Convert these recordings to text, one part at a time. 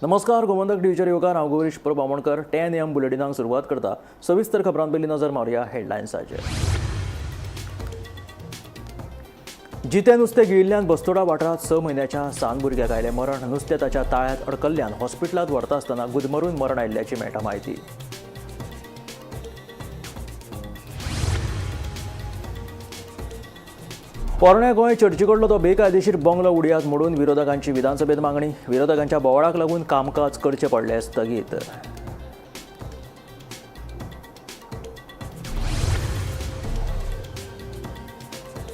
नमस्कार, गोमंतक टीव्हीचेर येवकार. हांव गौरीश प्रभू आमोणकर. 10 AM बुलेटिनाक सुरवात करता. सविस्तर खबरां पयलीं नजर मारुया हेडलायन्साचेर. जितें नुस्तें गिळिल्ल्यान बस्तोडा वाठारांत 6 म्हयन्याच्या सान भुरग्याक आयलें मरण. नुस्तें ताच्या ताळ्यांत अडकल्ल्यान हॉस्पिटलांत व्हरता आसतना गुदमरून मरण आयिल्ल्याची मेळटा म्हायती. पोरण्या गोंय चर्ची कडलो तो बेकायदेशीर बंगलो उडयात म्हणून विरोधकांची विधानसभेत मागणी. विरोधकांच्या बोवाळाक लागून कामकाज करचें पडलें स्थगीत.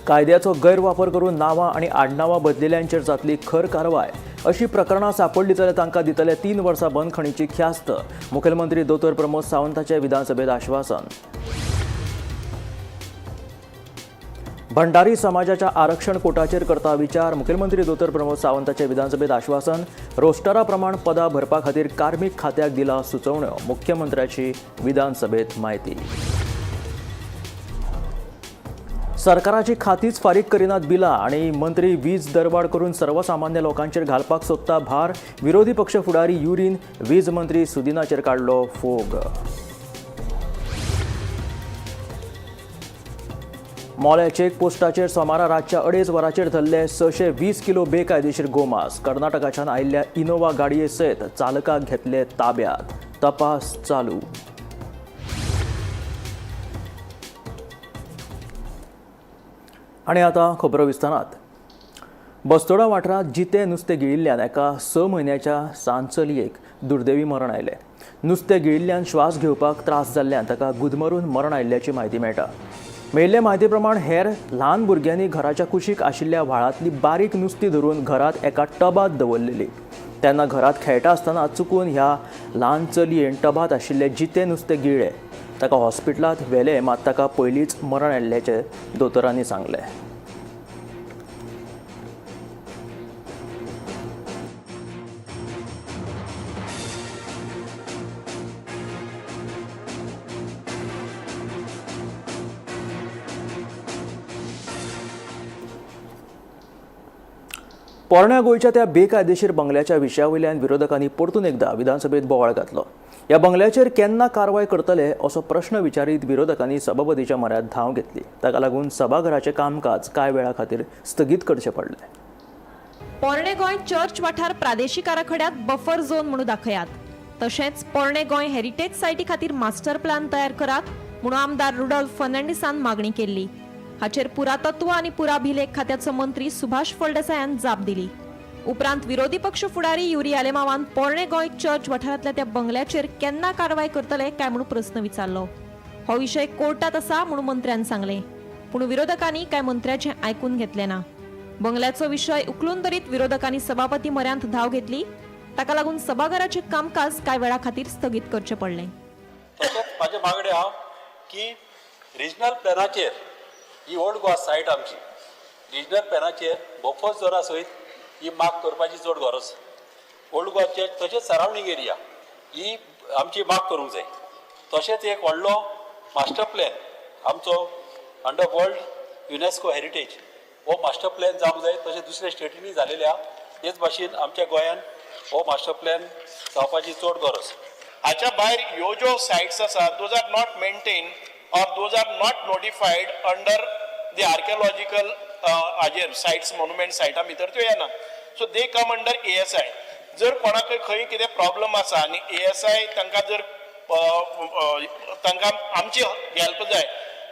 कायद्याचो गैरवापर करून नांवां आनी आडनांवां बदलिल्ल्यांचेर जातली खर कारवाय. अशी प्रकरणां सापडली जाल्यार तांकां दितले 3 वर्सां बंदखणीची ख्यास्त. मुखेलमंत्री दोतोर प्रमोद सावंताचें विधानसभेत आश्वासन. भंडारी समाजाच्या आरक्षण कोटाचेर करता विचार. मुखेलमंत्री दोतोर प्रमोद सावंताचे विधानसभेत आश्वासन. रोस्टरा प्रमाण पदां भरपा खातीर कार्मीक खात्याक दिला सुचोवण्यो. मुख्यमंत्र्याची विधानसभेत म्हायती. सरकाराची खातीच फारीक करिनात बिलां आनी मंत्री वीज दरवाड करून सर्वसामान्य लोकांचेर घालपाक सोदता भार. विरोधी पक्ष फुडारी युरीन वीज मंत्री सुदिनाचेर काडलो फोग. मोल्या चेक पोस्टाचेर सोमारा रातच्या 2.5 वरांचेर धरले 620 किलो बेकायदेशीर गोमांस. कर्नाटकाच्यान आयिल्ल्या इनोवा गाडये सयत चालकाक घेतले ताब्यात. तपास चालू. आणि आता खबरो विस्तारात. बस्तोडा वाठारांत जितें नुस्तें गिळिल्ल्यान एका 6 म्हयन्याच्या सान चलयेक दुर्दैवी मरण आयलें. नुस्तें गिळिल्ल्यान श्वास घेवपाक त्रास जाल्ल्यान ताका गुदमरून मरण आयिल्ल्याची म्हायती मेळटा. मेळिल्ले म्हायती प्रमाण, हेर ल्हान भुरग्यांनी घराच्या कुशीक आशिल्ल्या व्हाळांतली बारीक नुस्तीं धरून घरांत एका टबांत दवरलेली. तेन्ना घरांत खेळटा आसतना चुकून ह्या ल्हान चलयेन टबांत आशिल्लें जितें नुस्तें गिळ्ळें. ताका हॉस्पिटलांत व्हेलें मात, ताका पयलींच मरण आयिल्ल्याचें दोतोरांनी सांगलें. पोरण्या गोंयच्या त्या बेकायदेशीर बंगल्याच्या विशया वयल्यान विरोधकांनी परतून एकदा विधानसभेत बोवाळ घातलो. ह्या बंगल्याचेर केन्ना कारवाय करतले असो प्रश्न विचारीत विरोधकांनी सभापतीच्या म्हऱ्यांत धांव घेतली. ताका लागून सभाघराचें कामकाज कांय वेळा खातीर स्थगीत करचें पडलें. पोरणे गोंय चर्च वाठार प्रादेशीक आराखड्यात बफर झोन म्हणून दाखयात, तशेंच पोरणे गोंय हेरिटेज सायटी खातीर मास्टर प्लॅन तयार करात म्हणून आमदार रुडॉल्फ फर्नांडिसान मागणी केल्ली. हाचेर पुरातत्व आनी पुराभिलेख खात्याचो मंत्री सुभाष फळदेसायान जाप दिली. उपरांत विरोधी पक्ष फुडारी युरी आलेमावान पोरणे गोंय चर्च वाठारांतल्या त्या बंगल्याचेर केन्ना कारवाय करतले काय म्हणून प्रस्न विचारलो. हो विशय कोर्टात आसा म्हणून मंत्र्यान सांगलें. पूण विरोधकांनी काय मंत्र्याचें आयकून घेतलें ना. बंगल्याचो विशय उखलून धरीत विरोधकांनी सभापती म्हऱ्यांत धांव घेतली. ताका लागून सभाघराचें कामकाज कांय वेळा खातीर स्थगीत करचें पडलें. तशेंच म्हाजें मागणें आहा की रिजनल प्लॅनाचेर ही ओल्ड गोवा सायट आमची रिजनल प्लॅनाचेर बफर झोना सयत ही मार्क करपाची चड गरज. ओल्ड गोवाचे तशेंच सरावंडींग एरिया ही आमची मार्क करूंक जाय. तशेंच एक व्हडलो मास्टर प्लॅन आमचो अंडर वर्ल्ड युनेस्को हेरिटेज हो मास्टर प्लॅन जावंक जाय. तशें दुसऱ्या स्टेटींनी जालेले आहा, तेच भाशेन आमच्या गोंयान हो मास्टर प्लॅन जावपाची चड गरज. हाच्या भायर ह्यो ज्यो सायट्स आसा, those are not maintain or those are not notified under the archaeological हाजेर सायट्स, मोन्युमेंट सायटा भितर त्यो येना, so they come under ASI. जर कोणाकय खंय कितें प्रॉब्लम आसा आनी एएसआय तांकां जर तांकां आमची हेल्प जाय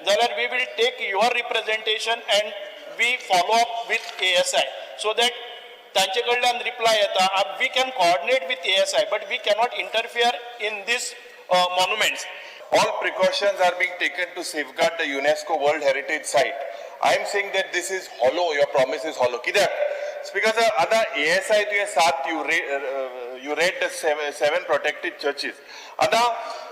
जाल्यार we will take your representation and we follow up with ASI so that तांचे कडल्यान रिप्लाय येता. We can coordinate with ASI, but we cannot interfere in this monuments. All precautions are being taken to safeguard the UNESCO World Heritage Site. I am saying that this is hollow, your promise is hollow. कित्याक? Speaker sir, आतां ASI तुवें सात you read the seven protected churches. आतां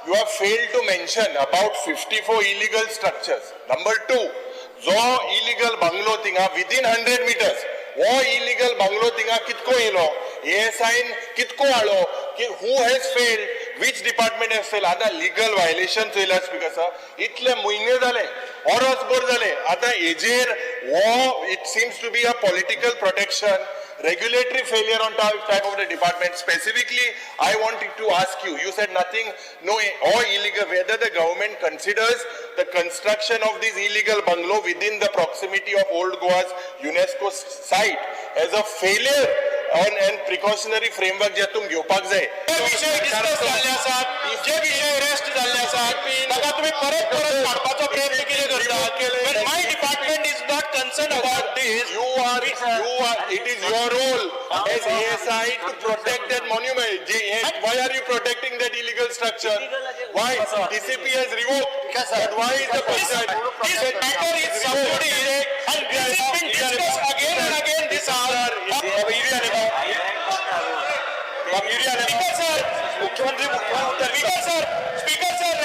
you have failed to mention about 54 illegal structures. Number two, जो illegal bungalow थिंगा within 100 meters, हो illegal bungalow थिंगा कितको येयलो? ASI कितको हाडलो? की who has failed? Which department has failed? आतां लिगल व्हायलेशन चोयल्यार, स्पीकर सर, इतले म्हयने जाले, वरसभर जाले. आतां हेजेर हो it seems to be a political protection. Regulatory failure on type of the department. Specifically, I wanted to ask you, you said nothing, no, or illegal, whether the government considers the construction of this illegal bungalow within the proximity of Old Goa's UNESCO site as a failure on and precautionary framework जे तुम घेवपाक जाय. जे विशय discuss जाल्ले आसात, जे विशय rest जाल्ले आसात, ताका तुमी परत परत काडपाचो प्रयत्न कितें करतात? My department is not concern about this. You are, it is your role as ASI to protect that monument. Why are you protecting that illegal structure? Why? DCP has revoked. But why is the This, panchayat? this matter is sub judice and this has been discussed again and again this hour. Speaker sir, मुख्यमंत्री Speaker sir, Speaker sir,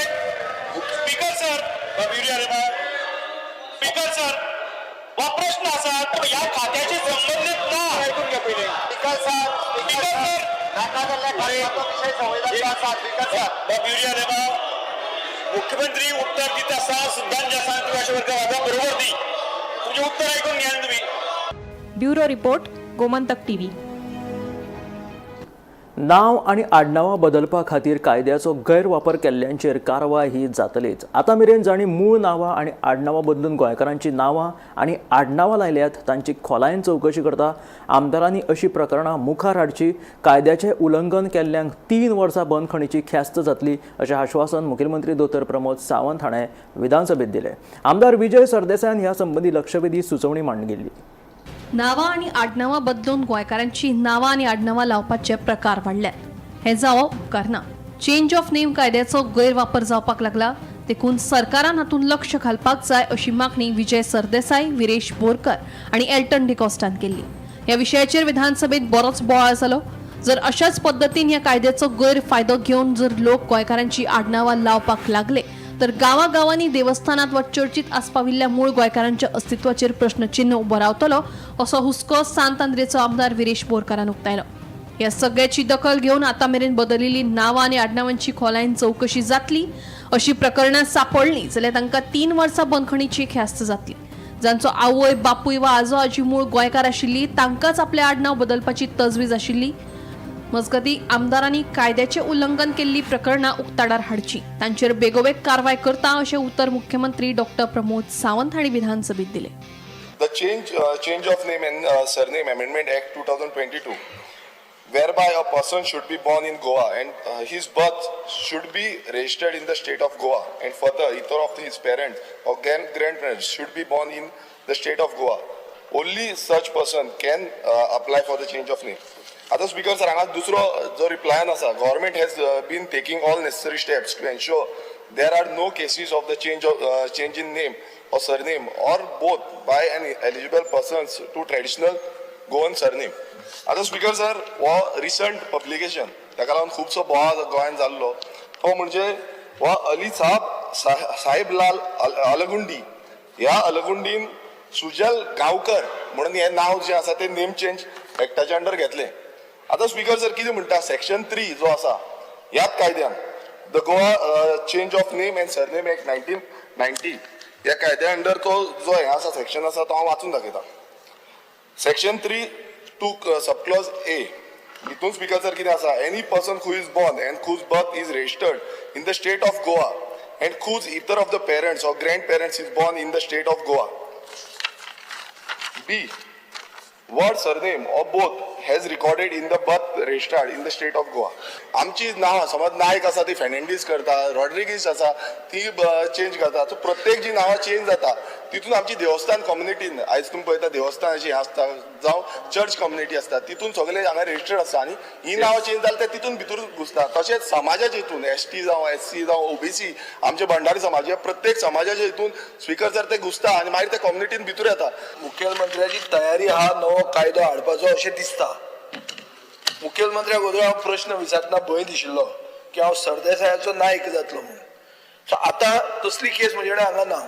Speaker sir, Speaker sir, हो प्रश्न आसा तो ह्या खात्याशी संबंधित ना. ऐकून घ्या पहिले. स्पीकर सर, मुख्यमंत्री उत्तर दिता आसा, सिद्धांत जे आसा तुमी अशें करता बरोबर ती तुमचें उत्तर आयकून घेया न्ही तुमी. Bureau report, Gomantak TV. नांव आनी आडनांवां बदलपा खातीर कायद्याचो गैरवापर केल्ल्यांचेर कारवाय ही जातलीच. आतां मेरेन जांणी मूळ नांवां आनी आडनांवां बदलून गोंयकारांची नांवां आनी आडनांवां लायल्यात तांची खोलायेन चवकशी करता. आमदारांनी अशी प्रकरणां मुखार हाडची. कायद्याचें उल्लंघन केल्ल्यांक 3 वर्सां बंदखणीची ख्यास्त जातली अशें आश्वासन मुखेलमंत्री दोतोर प्रमोद सावंत हाणें विधानसभेत दिलें. आमदार विजय सरदेसायान ह्या संबंदी लक्षवेधी सुचोवणी मांडिल्ली. नांवां आनी आडनांवां बदलून गोंयकारांची नांवां आनी आडनांवां लावपाचे प्रकार वाडल्यात. हें जावप उपकारना. चेंज ऑफ नेम कायद्याचो गैरवापर जावपाक लागला, देखून सरकारान हातूंत लक्ष घालपाक जाय अशी मागणी विजय सरदेसाय, विरेश बोरकर आनी एल्टन डिकॉस्टान केल्ली. ह्या विशयाचेर विधानसभेत बरोच बोवाळ जालो. जर अशाच पद्दतीन ह्या कायद्याचो गैरफायदो घेवन जर लोक गोंयकारांची आडनांवां लावपाक लागले तर गांवागांवांनी देवस्थानात वा चर्चीत आस्पाविल्ल्या मूळ गोंयकारांच्या अस्तित्वाचेर प्रश्नचिन्ह उबो रावतलो असो हुस्को सांत आंद्रेचो आमदार विरेश बोरकारान उक्तायलो. ह्या सगळ्याची दखल घेवन आतां मेरेन बदलिल्ली नांवां आनी आडनांवांची खोलायेन चवकशी जातली. अशी प्रकरणां सांपडलीं जाल्यार तांकां 3 वर्सां बंदखणीची ख्यास्त जातली. जांचो आवय बापूय वा आजो आजी मूळ गोंयकार आशिल्ली तांकांच आपलें आडनांव बदलपाची तजवीज आशिल्ली. मजगतीं आमदारांनी कायद्याचें उल्लंघन केल्ली प्रकरणां उक्ताडार हाडची, तांचेर बेगोबेग कारवाय करता अशें उतर मुख्यमंत्री डॉक्टर प्रमोद सावंत हांणी विधानसभेत दिलें. The change of name and surname Amendment Act 2022, whereby a person should be born in Goa and his birth should be registered in the state of Goa, and further either of his parents or grandparents should be born in the state of Goa. Only such person can apply for the change of name. आतां speaker sir, हांगा दुसरो जो रिप्लायन आसा, government has been taking all necessary steps to ensure there are no cases of the change in name or surname or both by an eligible persons to traditional Goan surname. आतां speaker sir, हो recent publication ताका लागून खुबसो बोवाळ गोंयांत जाल्लो तो म्हणजे हो अली साहब साहेबलाल अलगुंडी, ह्या अलगुंडीन सुजल गांवकर म्हणून हें नांव जें आसा तें नेम चेंज एक्टाच्या अंडर घेतलें. आतां स्पीकर सर कितें म्हणटा, सेक्शन 3 जो आसा ह्याच कायद्यान, the Goa Change of Name and Surname Act 1990, ह्या कायद्या अंडर तो जो हें आसा सेक्शन आसा तो हांव वाचून दाखयता. Section 3(2) subclause A हितून स्पीकर सर कितें आसा, any person who is born and whose birth is registered in the state of Goa and whose either of the parents or grandparents is born in the state of Goa, B word surname or both has recorded in the birth registered in the state of Goa. आमची नांवां समज नायक आसा ती फेर्नांडीस करता, रॉड्रिगीस आसा ती change करता. So प्रत्येक जी नांवां चेंज जाता तितून आमची देवस्थान कम्युनिटीन, आयज तुमी पळयता देवस्थानाची हें आसता जावं चर्च कम्युनिटी आसता, तितून सगळे हांगा रजिस्टर्ड आसता आनी ही नांवां चेंज जाली ते तितून भितर घुसता. तशेंच समाजाच्या हितून एसटी जावं एससी जावं ओबीसी, आमचे भंडारी समाज, ह्या प्रत्येक समाजाच्या हितून स्पीकर सर ते घुसता आनी मागीर ते कम्युनिटीन भितर येता. मुखेलमंत्र्याची तयारी हा नवो कायदो हाडपाचो अशें दिसता. मुखेलमंत्र्याक अगोदर हांव प्रश्न विचारतना भंय दिशिल्लो की हांव सरदेसायाचो नायक जातलो म्हणून. सो आतां तसली केस म्हजे कडेन हांगा ना,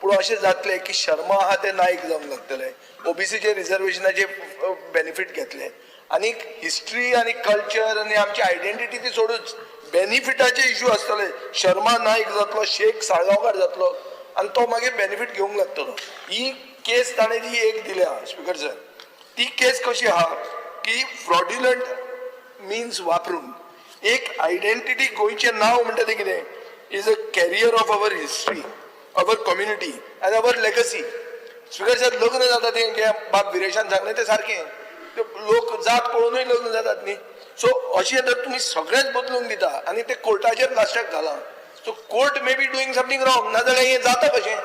पूण अशें जातलें की शर्मा आहा ते नायक जावंक लागतले, ओबीसीचे रिजर्वेशनाचे बेनिफीट घेतले आनी हिस्ट्री आनी कल्चर आनी आमची आयडेंटिटी ती सोडूच बेनिफिटाचे इशू आसतले. शर्मा नायक जातलो, शेख साळगांवकार जातलो आनी तो मागीर बेनिफीट घेवंक लागतलो. ही केस ताणें जी एक दिल्या स्पीकर सर, ती केस कशी आहा की फ्रॉड्युलंट मिन्स वापरून एक आयडेंटिटी, गोंयचें नांव म्हणटा तें कितें, is a carrier of our history, our community and our legacy. Speaker sir, लग्न जाता तें जें बाब विरेशान सांगलें तें सारकें, ते लोक जात पळोवनूय लग्न जातात न्ही. सो अशें जर तुमी सगळेंच बदलून दिता आनी ते कोर्टाचेर लास्टाक घालां, so court may be doing something wrong, नाजाल्यार हें जाता कशें?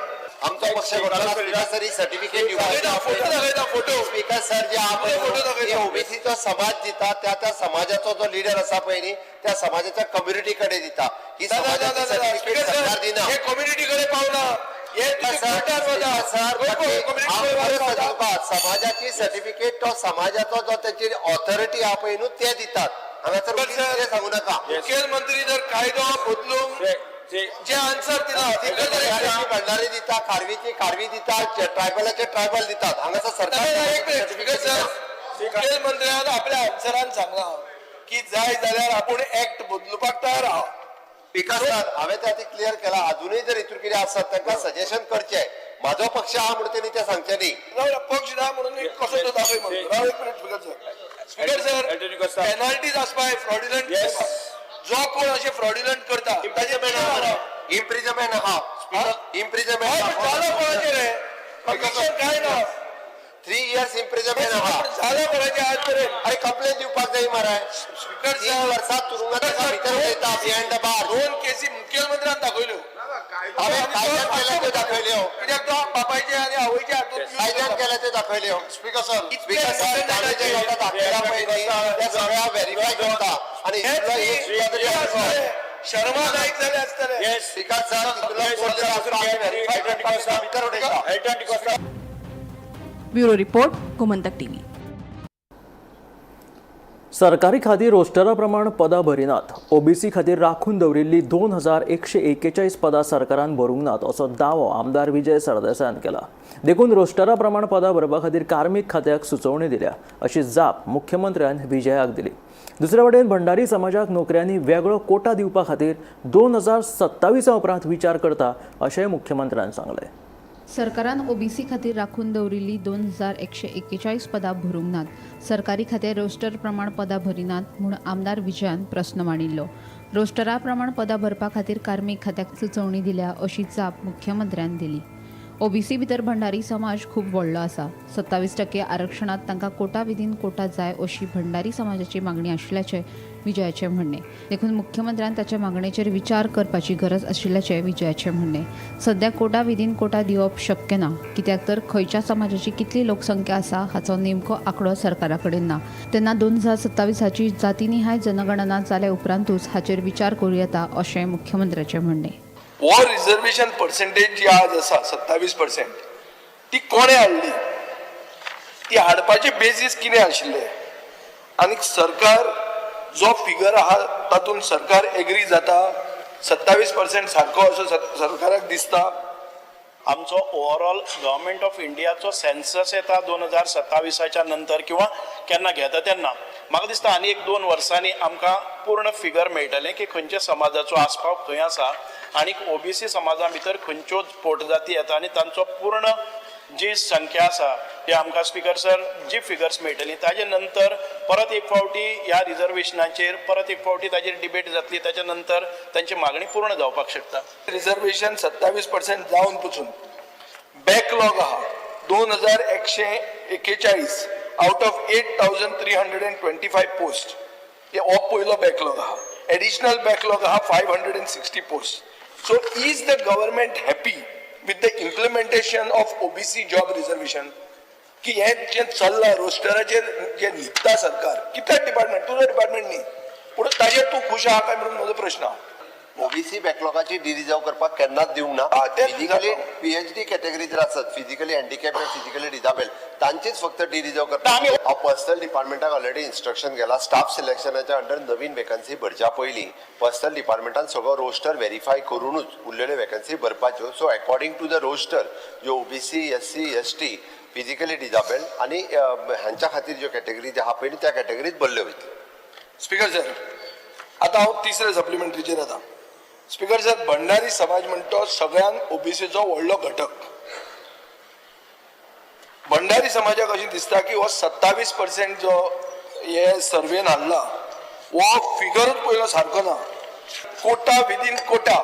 आमचो पक्ष स्पीकर सर, ही सर्टिफिकेट दाखयता, फोटो दाखयता, फोटो. स्पीकर सर, जे आहा फोटो पळय दाखयता. ओबीसीचो समाज दिता, त्या त्या समाजाचो जो लिडर आसा पळय न्ही, त्या समाजाच्या कम्युनिटी कडेन दिता. ही ना, ना, ना, समाजाची ना, ना, सर्टिफिकेट स्पीकर सरकार सर, दिना. हे कम्युनिटी कडेन पावना, हे तुमी सर, कोर्टार वता. सर, कोण community हांव कडेन खरें वता? सांगता, समाजाची सर्टिफिकेट तो समाजाचो जो तेची ऑथॉरिटी आहा पळय न्हू, ते दितात. हांगासर सर, कितें सांगू नाका. मुखेलमंत्री जर कायदो बदलूंक जे आन्सर दिला, स्पीकर सर, भंडारी भंडारी दिता, खारवीची खारवी दिता, ट्रायबलाचे ट्रायबल दितात. हांगासर सरकार नाही, नाही, एक मिनिट स्पीकर सर, मुखेलमंत्र्यान आपल्या आन्सरान सांगलां की जाय जाल्यार आपूण एक्ट बदलुपाक तयार आहा. स्पीकर सर, हांवें ते आतां क्लियर केला. अजूनय जर हितून कितें आसत, तांकां सजेशन करचें. म्हाजो पक्ष आहा म्हणून तेणी तें सांगचें न्ही. राव, पक्ष ना म्हणून कसो तो दाखय म्हणून. राव, एक minute speaker sir. Speaker sir, penalties आसपाय fraudulent, जो कोण अशें फ्रॉड्युलंट करता ताजे इम्प्रिजमेंट, इम्प्रिजमेंट आहा, इम्प्रिजमेंट. जालो कोणाचेर रे? कमिशन काय ना? 3 इयर्स इम्प्रिजमेंट आहा. जालो कोणाचेर आज पर्यंत? अरे, कंप्लेन दिवपाक जाय मरे. स्पीकर 3 सर, वर्सां तुरुंगात ताका भितर उडयता, बिहायंड the बार. दोन केसी मुखेलमंत्र्यान दाखयल्यो. हांवें कायद्यान केल्या त्यो दाखयल्यो. कित्याक तो बापायचे आनी आवयचे हातून कायद्यान केल्या त्यो दाखयल्यो. स्पीकर सर, स्पीकर सर, ताणें जे आतां दाखयला पळय न्ही, ते सगळ्या व्हेरीफाय करता आनी हितूंतलो एक सुद्दां तरी आसलो. शर्मा नाईक जाले आसतले. स्पीकर सर, तितूंतलो कोण जर आसलो, आमी व्हेरीफाय करता, ताका भितर उडयता. Bureau report, Gomantak TV. सरकारी खातीर रोस्टरा प्रमाण पदां भरिनात. ओबीसी खातीर राखून दवरिल्ली 2141 पदां सरकारान भरूंक नात, असो दावो आमदार विजय सरदेसायान केला. देखून रोस्टरा प्रमाण पदां भरपा खातीर कार्मीक खात्याक सुचोवणी दिल्या, अशी जाप मुख्यमंत्र्यान विजयाक दिली. दुसरे वटेन भंडारी समाजाक नोकऱ्यांनी वेगळो कोटा दिवपा खातीर 2027 उपरांत विचार करता, अशेंय मुख्यमंत्र्यान सांगलें. सरकारान ओबीसी खातीर राखून दवरिल्ली 2141 पदां भरूंक नात, सरकारी खातें रोस्टर प्रमाण पदां भरिनात म्हूण आमदार विजयान प्रस्न मांडिल्लो. रोस्टरा प्रमाण पदां भरपा खातीर कार्मीक खात्याक सुचोवणी दिल्या, अशी जाप मुख्यमंत्र्यान दिली. ओबीसी भितर भंडारी समाज खूब व्हडलो आसा. 27% आरक्षणांत तांकां कोटा विदीन कोटा जाय, अशी भंडारी समाजाची मागणी आशिल्ल्याचें विजयाचें म्हणणें. देखून मुख्यमंत्र्यान ताच्या मागणेचेर विचार करपाची गरज आशिल्ल्याचें विजयाचें म्हणणें. सध्या कोटा विदीन कोटा दिवप शक्य ना, कित्याक तर खंयच्या समाजाची कितली लोकसंख्या आसा हाचो नेमको आंकडो सरकारा कडेन ना. तेन्ना 2027ची जातीनिहाय जनगणना जाल्या उपरांतूच हाचेर विचार करूं येता, अशें मुख्यमंत्र्याचें म्हणणें. हो रिझर्वेशन पर्सेंटेज जी आज आसा 27%, ती कोणें हाडली? ती हाडपाचे बेजीस कितें आशिल्ले? आनी सरकार जो फिगर आहा तातूंत सरकार एग्री जाता? 27% सारको असो सरकाराक दिसता? आमचो ओवरऑल गव्हर्मेंट ऑफ इंडियाचो सेन्सस येता 2027च्या नंतर किंवा केन्ना घेता तेन्ना, म्हाका दिसता आनी एक दोन वर्सांनी आमकां पूर्ण फिगर मेळटलें की खंयच्या समाजाचो आस्पाव खंय आसा आनी ओबीसी समाजा भितर खंयच्यो पोटजाती येता आनी तांचो पूर्ण जी संख्या आसा ती आमकां, स्पीकर सर, जी फिगर्स मेळटली ताजे नंतर परत एक फावटी ह्या रिजर्वेशनाचेर परत एक फावटी ताजेर डिबेट जातली. ताच्या नंतर तांची मागणी पूर्ण जावपाक शकता. रिझर्वेशन 27% जावन पसून बॅकलॉग आहा 2141 out of 8325 post. हो पयलो बॅकलॉग आहा. एडिशनल बॅकलॉग आहा 560 post. So is the government happy with the implementation of OBC job reservation? की हें जें चल्लां, रोस्टराचेर जें न्हिदता सरकार, कितले डिपार्टमेंट, तुजो डिपार्टमेंट न्ही, पूण ताजेर तूं खूश आहा काय म्हणून म्हजो प्रश्न आहा. ओबीसी बॅकलॉगाची डिरिजर्व करपाक केन्नाच दिवंक ना. हा, तेच. फिजिकली पीएचडी कॅटेगरी जर आसत, फिजिकली हँडिकॅप, फिजिकली डिजाबेल, तांचीच फक्त डिरिजर्व करता. हांव पर्सनल डिपार्टमेंटाक ऑलरेडी इन्स्ट्रक्शन गेला, स्टाफ सिलेक्शनाच्या अंडर नवीन वेकन्सी भरच्या पयलीं पर्सनल डिपार्टमेंटान सगळो रोस्टर व्हेरीफाय करुनूच उरलेल्यो vacancy भरपाच्यो. So according to the roster ज्यो OBC, SC, ST, physically disabled आनी हांच्या खातीर ज्यो कॅटेगरी ज्यो आहा पळय, त्या कॅटेगरीत भरल्यो वयतल्यो. स्पीकर सर, आता हांव तिसऱ्या सप्लिमेंटरीचेर येता. स्पीकर सर, भंडारी समाज म्हणटा तो सगळ्यांत ओबीसीचो व्हडलो घटक. भंडारी समाजाक अशें दिसता की हो 27% जो हे सर्वेन हाडला हो फिगरूच पयलो सारको ना. कोटा विदीन कोटा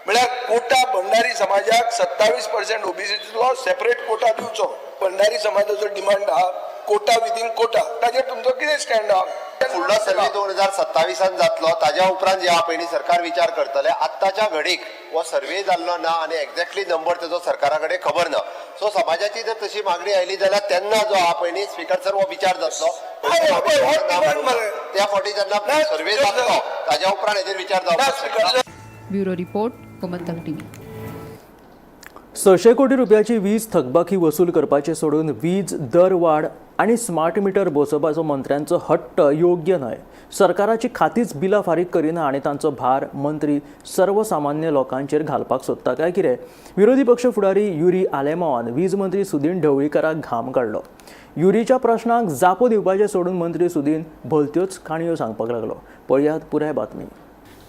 म्हळ्यार कोटा भंडारी समाजाक 27% ओबीसीतलो सेपरेट कोटा दिवचो. भंडारी समाजाचो डिमांड आहा कोटा विदीन कोटा. ताजेर तुमचो कितें स्टँड आहा? फुडलो सर्वे 2027 जातलो, ताज्या उपरांत जे आहा पयलीं सरकार विचार करतले. आत्ताच्या घडीक हो सर्वे जाल्लो ना आनी एक्झॅक्टली नंबर तेजो सरकारा कडेन खबर ना. सो समाजाची जर तशी मागणी आयली जाल्यार तेन्ना जो आहा पयलीं स्पिकर सर हो विचार जातलो. त्या फावटी जेन्ना सर्वे जातलो ताज्या उपरांत हेजेर विचार जावपाक शकता. Bureau report, Gomantak TV. 600 कोटी रुपयाची वीज थकबाकी वसूल करपाचे सोडून वीज दरवाड आनी स्मार्ट मिटर बसोवपाचो मंत्र्यांचो हट्ट योग्य न्हय. सरकाराची खातीच बिलां फारीक करिना आनी तांचो भार मंत्री सर्वसामान्य लोकांचेर घालपाक सोदता काय कितें? विरोधी पक्ष फुडारी युरी आलेमावान वीज मंत्री सुदीन ढवळीकाराक घाम काडलो. युरीच्या प्रश्नांक जापो दिवपाचें सोडून मंत्री सुदीन भलत्योच काणयो सांगपाक लागलो. पळयात पुराय बातमी.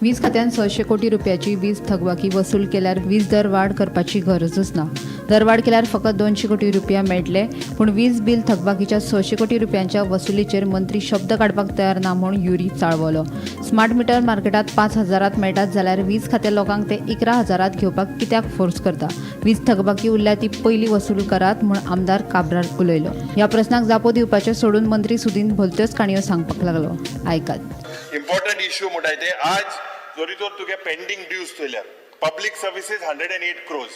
वीज खात्यान 600 कोटी रुपयाची वीज थकबाकी वसूल केल्यार वीज दर वाड करपाची गरजच ना. दरवाड केल्यार फकत 200 कोटी रुपया मेळटले, पूण वीज बील थकबाकीच्या 600 कोटी रुपयांच्या वसुलीचेर मंत्री शब्द काडपाक तयार ना म्हूण युरी चाळवलो. स्मार्ट मिटर मार्केटात 5,000 मेळटात जाल्यार वीज खात्या लोकांक ते 11,000 घेवपाक कित्याक फोर्स करता? वीज थकबाकी उरल्या ती पयली वसूल करात म्हूण आमदार काब्राल उलयलो. ह्या प्रस्नाक जापो दिवपाचें सोडून मंत्री सुदीन भलत्योच काणयो सांगपाक लागलो. आयकात. इम्पॉर्टंट इश्यू म्हणटाय ते आज जरी तर तुगे pending dues चोयल्यार public services 108 crores,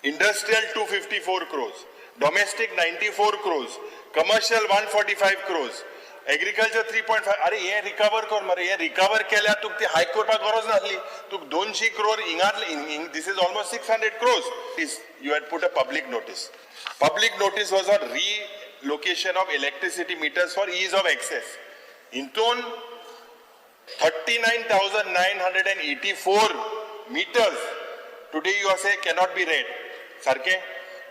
industrial 254 crores, domestic 94 crores, commercial 145 crores, agriculture 3.5. अरे हे रिकवर कर मरे. हे रिकवर केल्यार तुका ती हायक करपाक गरज नासली. तुका 200 crore हिंगातले, this is almost 600 crores. Is you had put a public notice. Public notice was on relocation of electricity meters for ease of access. हितून 39,984 meters today you are say cannot be read. सारकें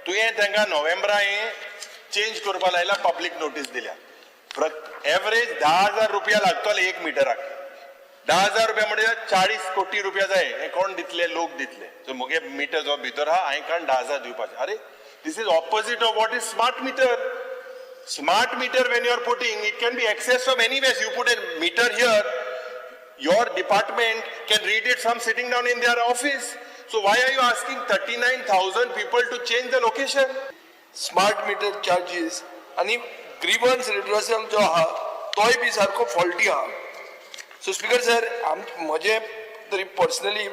तुवें तांकां नोव्हेंबरा हें change करपा लायला, public notice दिल्या. Average 10,000 रुपया लागतले एक मिटराक. 10,000 रुपया म्हणजे 40 कोटी रुपया जाय. हे कोण दितले? लोक दितले. सो मुगे मिटर जो भितर आहा हांवें काण 10,000 दिवपाचे. अरे this is opposite of what is smart meter. Smart meter when you are putting, it can be accessed from anywhere. You put a meter here, your department can read it from sitting down in their office. So why are you asking 39,000 people to change the location? Smart meter charges आनी ग्रीवन्स रिड्रसल जो आहा तोय बी सारको faulty आहा. So speaker sir, आम म्हजें तरी personally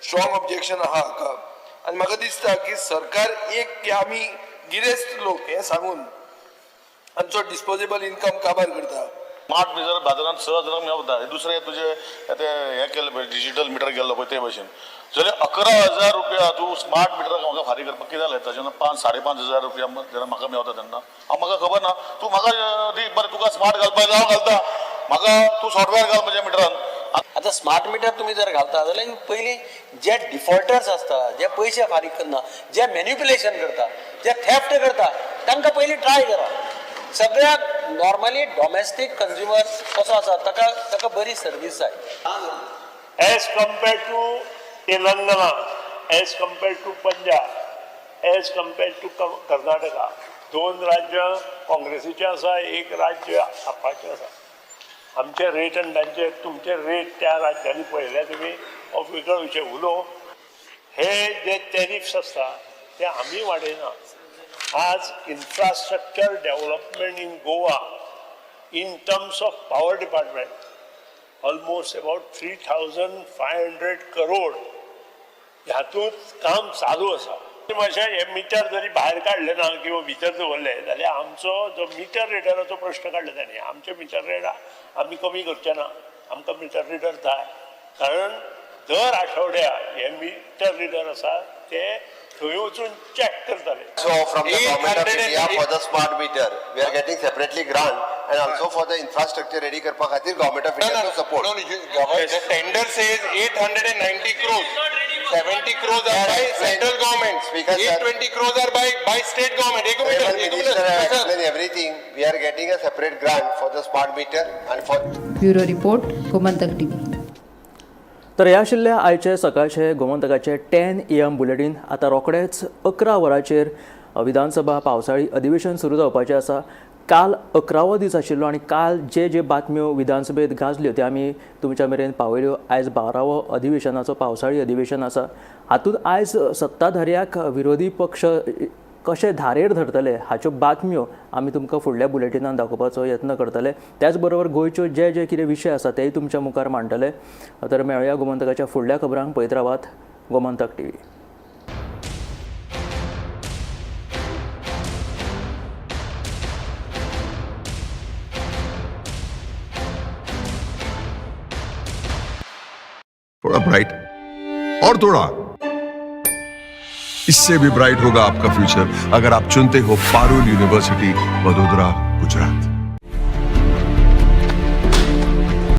strong objection आहा हाका आनी म्हाका दिसता की सरकार एक की आमी गिरेस्त लोक हें सांगून आमचो डिस्पोजेबल इन्कम काबार करता. स्मार्ट मिटर बाजारात 6,000 मेवता. दुसरें तुजें ते हें केलें पळय, डिजीटल मिटर केल्लो पळय ते भशेन जाल्यार 11,000 रुपया तूं स्मार्ट मिटराक म्हाका फारीक करपाक कितें जालें? ताजें 5,000-5,500 रुपया जेन्ना म्हाका मेवता तेन्ना हांव म्हाका खबर ना. तूं म्हाका दी बरें, तुका स्मार्ट घालपाक जाय हांव घालता, म्हाका तूं सॉफ्टवेअर घाल म्हज्या मिटरान. आतां स्मार्ट मिटर तुमी जर घालता जाल्यार पयलीं जे डिफॉल्टर्स आसता, जे पयशे फारीक करना, जे मॅन्युपुलेशन करता, जे थेफ्ट करता, तांकां पयलीं ट्राय करा. सगळ्याक नॉर्मली डॉमेस्टीक कंज्युमर कसो आसा ताका बरी सर्वीस जाय. As compared to Telangana, as compared to Punjab, as compared to Karnataka, दोन राज्यां काँग्रेसीचें आसा, एक राज्य आपाचें आसा. आमचे रेट आनी तांचे तुमचे रेट त्या राज्यांनी पळयल्या तुमी, हो वेगळो विशय उलोवं. हे जे टॅरिफ्स आसता ते आमी वाडयना. आज infrastructure development in Goa in terms of power department almost about 3,500 crore हातूंत काम चालू आसा. मातशें हे मिटर जरी भायर काडले ना किंवा भितर दवरले जाल्यार आमचो जो मिटर रिडराचो प्रश्न काडले तांणी, आमचे मिटर रेट आमी कमी करचे ना. आमकां मिटर रिडर जाय, कारण दर आठवड्या हे मिटर रिडर आसा ते थंय वचून चॅक करताले. So from the government of India for the smart meter, we are getting separately grant and also for the infrastructure ready करपा खातीर government of India to support. No, no, the tender says 890 crores. 70 crores are by central government. Speaker, sir. 820 crores are by state government. एक minute, Honorable एक Minister minute. have explained everything. We are getting a separate grant for the smart meter and for bureau report, Gomantak TV. तर ह्या आशिल्ल्या आयचे सकाळचे गोमंतकाचे 10 AM bulletin. आतां रोखडेच 11 वरांचेर विधानसभा पावसाळी अधिवेशन सुरू जावपाचें आसा. काल 11वो दीस आशिल्लो आनी काल जे जे बातम्यो विधानसभेत गाजल्यो त्यो आमी तुमच्या मेरेन पावयल्यो. आयज 12वो अधिवेशनाचो पावसाळी अधिवेशन आसा. हातूंत आयज सत्ताधार्याक विरोधी पक्ष कशे धारेर धरतले हाच्यो बातम्यो आमी तुमकां फुडल्या बुलेटिनान दाखोवपाचो यत्न करतले. त्याच बरोबर गोंयच्यो जे जे कितें विशय आसा तेय तुमच्या मुखार मांडटले. तर मेळया गोमंतकाच्या फुडल्या खबरांक. पळयत रावात गोमंतक टीव्ही. थोड़ा ब्राइट और थोड़ा इससे भी ब्राइट होगा आपका फ्यूचर अगर आप चुनते हो पारुल यूनिवर्सिटी, वडोदरा, गुजरात।